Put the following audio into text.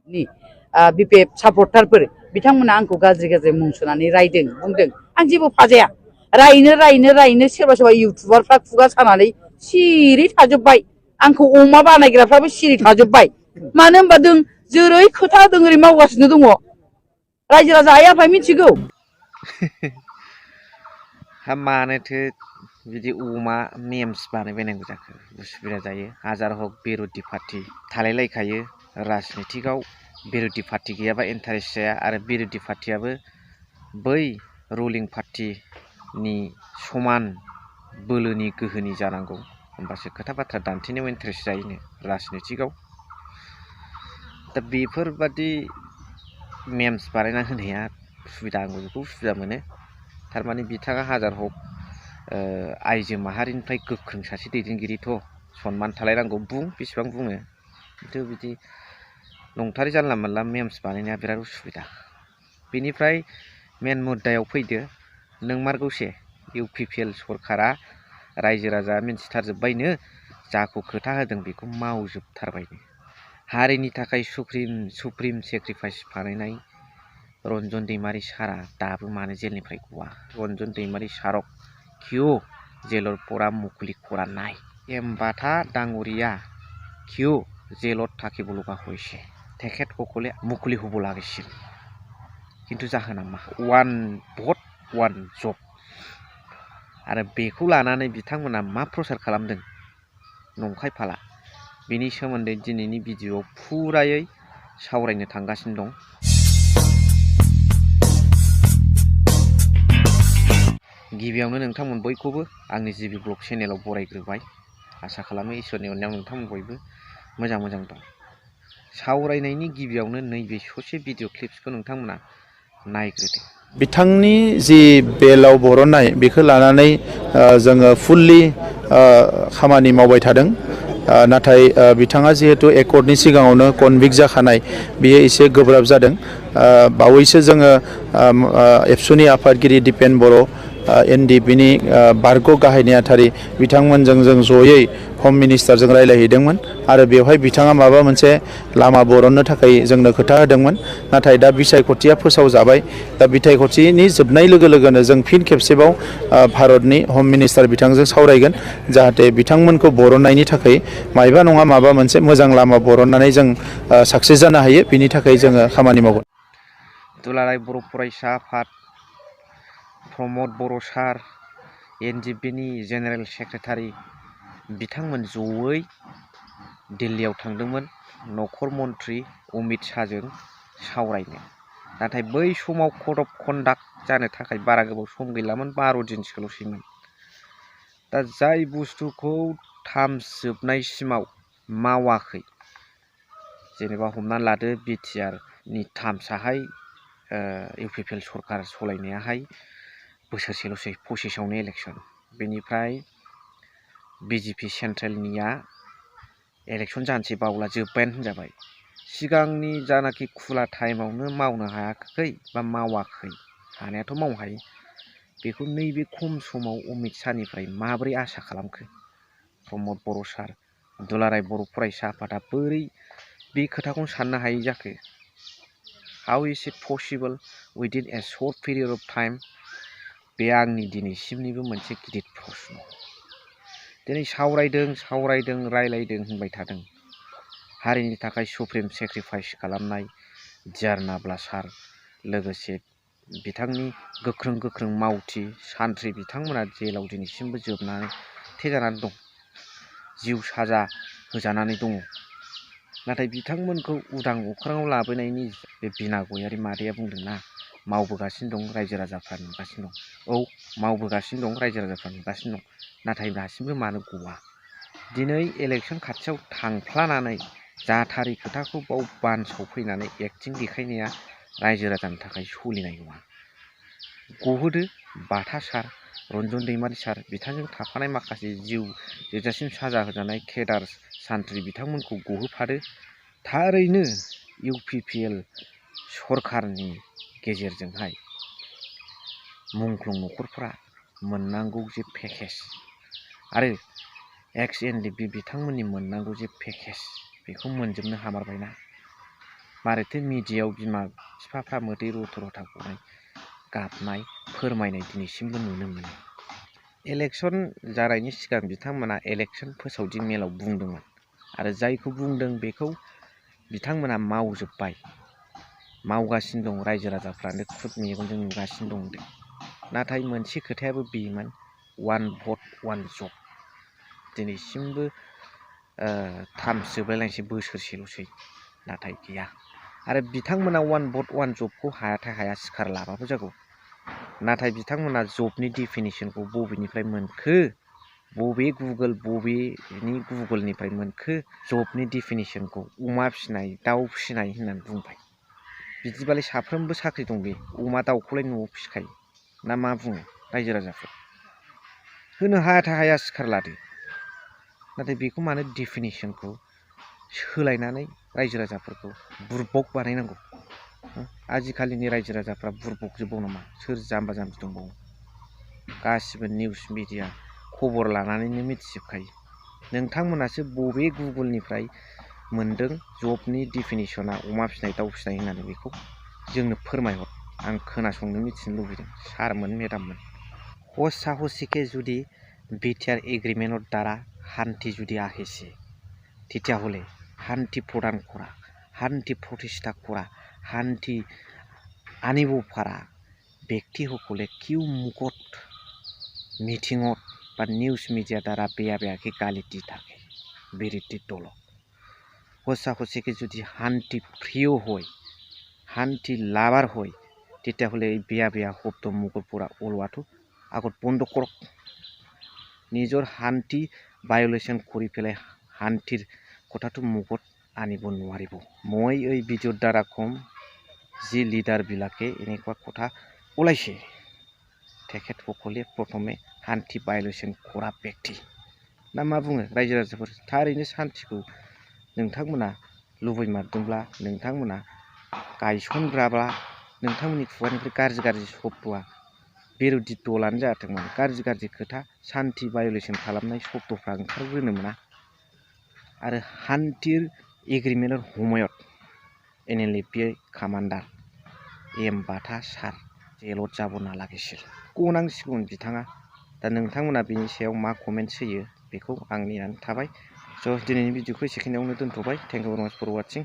नि बिपिएफ सापर्टारफोर बिथांमोना आंखौ गाज्रि गाज्रि मुं सुनानै रायदों बुंदों आं जेबो फाजाया रायनो सोरबा सोरबा इउटुबारफ्रा खुगा सानानै सिरि थाजोब्बाय आंखौ अमा बानायग्राफ्राबो सिरि थाजोब्बाय मानो होनबा जों जेरै खोथा होदों ओरै मावगासिनो दङ रायजो राजा आइ आफाया मिथिगौ हा मानोथो बिदि अमा मेम्स बानायबायनांगौ जाखो उसुबिदा जायो हाजार हक बिर'धि पार्टी थालायलायखायो राजनितिकआव बिर'धि पार्टी गैयाबा इन्टारेस्ट जाया आरो बिर'धि पार्टीयाबो बै रुलिं पार्टीनि समान बोलोनि गोहोनि जानांगौ होमबासो खोथा बाथ्रा दान्थेनायाव इन्टारेस्ट जायोनो राजनितिकआव दा बेफोरबादि मेम्स बानायना होनाया उसुबिदा आंबो बेखौ उसुबिदा मोनो थारमाने बिथाङा हाजार हक आइजो माहारिनिफ्राय गोख्रों सासे दैदेनगिरिथ' सनमान थालायनांगौ बुं बेसेबां बुङो खिन्थु बिदि नंथारै जानला मोनला मेम्स बानायनाया बिराद उसुबिदा बेनिफ्राय मेन मुद्दायाव फैदो नोंमारगौसे इउपिपिएल सरकारा रायजो राजा मिन्थिथारजोब्बायनो जाखौ खोथा होदों बेखौ मावजोबथारबायनो हारिनि थाखाय सुप्रिम सेक्रिफाइस बानायनाय रन्जन दैमारि सारा दाबो मानो जेलनिफ्राय गवा रन्जन दैमारि सारक क्यों जेलर परा मुकुलि करा नाय एमबाथा डांगरिया क्यों जेलत थाकिब লগা হৈছে তেখেতসকলে মুকলি হ'ব লাগিছিল কিন্তু जाहोना मा वान भट वान जब आरो बेखौ लानानै बिथांमोना मा प्रसार खालामदों नंखाय फाला बेनि सोमोन्दै दिनैनि भिडिअ'आव फुरायै सावरायनो थांगासिनो दं गिबियावनो नोंथांमोन बयखौबो आंनि जिबि ब्लग चेनेलाव बरायग्रोबाय आसा खालामो इसोरनि अननायाव नोंथांमोन बयबो मोजां दं सावरायनायनि गिबियावनो नैबे ससे भिडिअ क्लिप्सखौ नोंथांमोना नायग्रोदो बिथांनि जि बेलाव बरननाय बेखौ लानानै जोङो फुल्लि खामानि मावबाय थादों नाथाय बिथाङा जिहेतु एकर्डनि सिगाङावनो कनभिक्ट जाखानाय बेयो एसे गोब्राब जादों बावैसो जोङो एबसुनि आफादगिरि दिपेन बर' एनडिपिनि बारग' गाहाय नेहाथारि बिथांमोनजों जों जयै हम मिनिस्टारजों रायलायहैदोंमोन आरो बेवहाय बिथाङा माबा मोनसे लामा बरननो थाखाय जोंनो खोथा होदोंमोन नाथाय दा बिसायख'थिया फोसावजाबाय दा बिसायख'थिनि जोबनाय लोगो लोगोनो जों फिन खेबसेबाव भारतनि हम मिनिस्टार बिथांजों सावरायगोन जाहाथे बिथांमोनखौ बरननायनि थाखाय मायबा नङा माबा मोनसे मोजां लामा बरननानै जों साक्सेस जानो हायो बिनि थाखाय जोङो खामानि मावगोन दुलाराय बर' फरायसा आफाद प्रमद बर' सार एनडिपिनि जेनेरेल सेक्रेटारि बिथांमोन जयै दिल्लीयाव थांदोंमोन नखर मन्त्रि अमित शाहजों सावरायनो नाथाय बै समाव कड अफ कन्डाक्ट जानो थाखाय बारा गोबाव सम गैलामोन 12 दिनसोल'सैमोन दा जाय बुस्थुखौ टार्म्स जोबनायसिमाव मावाखै जेनेबा हमनानै लादो बिटिआर नि टार्म्सआहाय इउपिपिएल सरकार सलायनायाहाय बोसोरसेल'सै पसिसावनो इलेक्सन बेनिफ्राय बिजेपि सेन्ट्रेलनिया इलेक्सन जानोसै बावला जोब्बायानो होनजाबाय सिगांनि जानाखि खुला टाइमावनो मावनो हायाखै बा मावाखै हानायाथ' मावनो हायो बेखौ नैबे खम समाव अमित शाहनिफ्राय माबोरै आसा खालामखो प्रमद बर' सार दुलाराय बर' फरायसा आफादा बोरै बे खोथाखौनो साननो हायै जाखो how is it possible within A short period of time बे आंनि दिनैसिमनिबो मोनसे गिदिर प्रश्न दिनै सावरायदों रायलायदों होनबाय थादों हारिनि थाखाय सुप्रिम सेक्रिफाइस खालामनाय जारनाब्ला सार लोगोसे बिथांनि गोख्रों मावथि सान्थ्रि बिथांमोना जेलाव दिनैसिमबो जोबनानै थेजानानै दं जिउ साजा होजानानै दङ नाथाय बिथांमोनखौ उदां अख्राङाव लाबोनायनि बे बिना गयारि मादैया बुंदोंना मावबोगासिनो दं रायजो राजाफ्रा नुगासिनो दं औ मावबोगासिनो दं रायजो राजाफ्रा नुगासिनो दं नाथाय दासिमबो मानो गवा दिनै इलेक्सन खाथियाव थांफ्लानानै जाथारि खोथाखौ बाव बानसाव फैनानै एक्टिं देखायनाया रायजो राजानि थाखाय सोलिनाय नङा गहोदो बाथा सार रन्जन दैमारि सार बिथांजों थाफानाय माखासे जिउ जोबजासिम साजा होजानाय केडार सान्थ्रि बिथांमोनखौ गहोफादो थारैनो इउपिपिएल सरकारनि गेजेरजोंहाय मुंख्लं न'खरफ्रा मोननांगौ जे पेकेज आरो एक्स एनडिपि बिथांमोननि मोननांगौ जे पेकेज बेखौ मोनजोबनो हामारबायना मारैथो मिडियायाव बिमा बिफाफ्रा मोदै रथ' रथा गनाय गाबनाय फोरमायनाय दिनैसिमबो नुनो मोनो। इलेक्सन जानायनि सिगां बिथांमोना इलेक्सन फोसावदि मेलाव बुंदोंमोन आरो जायखौ बुंदों बेखौ बिथांमोना मावजोब्बाय, मावगासिनो दं, रायजो राजाफ्रानो खुद मेगनजों नुगासिनो दं। नाथाय मोनसे खोथायाबो बेमोन, वान भट वान जब। दिनैसिमबो थामसो जोबलायलायनोसै, बोसोरसेल'सै, नाथाय गैया। आरो बिथांमोना वान भट वान जबखौ हायाथाय हाया, सिखार लाबाबो जागौ। नाथाय बिथांमोना जबनि डिफिनिसनखौ बबेनिफ्राय मोनखो, बबे बबेनि गुगोलनिफ्राय मोनखो जबनि डिफिनिसनखौ? अमा फिसिनाय, दाउ फिसिनाय होननानै बुंबाय। बिदिबालाय साफ्रोमबो साख्रि दं बे अमा दाउखौलाय न'आव फिसिखायो ना मा बुङो रायजो राजाफोर? होनो हायाथाय हाया, सिखार लादो। नाथाय बेखौ मानो डिफिनिसनखौ सोलायनानै रायजो राजाफोरखौ बुरबक बानायनांगौ? आजिखालिनि रायजो राजाफ्रा बुरबकजोबाव नामा? सोर जाम्बा जाम्बि दंबावो? गासिबो निउस मिडिया खबर लानानैनो मिथिजोबखायो। नोंथांमोनासो बबे गुगोलनिफ्राय मोनदों जबनि डिफिनिसना अमा फिसिनाय दाउ फिसिनाय होननानै, बेखौ जोंनो फोरमायहर। आं खोनासंनो मिथिनो लुबैदों सारमोन मेडाममोन। हस साहसिके जुदि बिटिआर एग्रिमेन्टর দ্বারা শান্তি যদি আহিছে, তেতিয়াহ'লে শান্তি প্ৰদান কৰা, শান্তি প্ৰতিষ্ঠা কৰা, শান্তি আনিব পৰা ব্যক্তিসকলে কিয় মুখত মিটিঙত বা নিউজ মিডিয়াৰ দ্বাৰা বেয়া বেয়াকৈ গালি দি থাকে বিৰোধী দলক? সঁচা সঁচিকে যদি শান্তি প্ৰিয় হয়, শান্তি লাভাৰ হয়, তেতিয়াহ'লে এই বেয়া বেয়া শব্দ মুখৰ পৰা ওলোৱাটো আগত বন্ধ কৰক। নিজৰ শান্তি ভায়লেশ্যন কৰি পেলাই শান্তিৰ কথাটো মুখত আনিব নোৱাৰিব। মই এই ভিডিঅ'ৰ দ্বাৰা ক'ম, যি লিডাৰবিলাকে এনেকুৱা কথা ওলাইছে, তেখেতসকলে প্ৰথমে শান্তি ভায়লেশ্যন কৰা ব্যক্তি না मा बुङो रायजो राजाफोर? थारैनो शान्तिखौ नोंथांमोना लुबैमारदोंब्ला, नोंथांमोना गायसनग्राब्ला, नोंथांमोननि खुगानिफ्राय गाज्रि गाज्रि शब्दआ बिरोधी दलानो जाथों मानो गाज्रि गाज्रि खोथा, शान्ति भायलेसन खालामनाय शब्दफ्रा ओंखारग्रोनो मोना। आरो শান্তিৰ एग्रिमेन्टৰ সময়ত NLFI কামাণ্ডাৰ एम बाथा सार जेलत যাব नालागिছিল। गनांसिगौमोन बिथाङा। दा नोंथांमोना बेनि सायाव मा कमेन्ट्स होयो बेखौ आं नेनानै थाबाय। स' दिनैनि भिडिअ'खौ एसेखिनियावनो दोनथ'बाय। थेंक इउ भेरि माच फर वाचिं।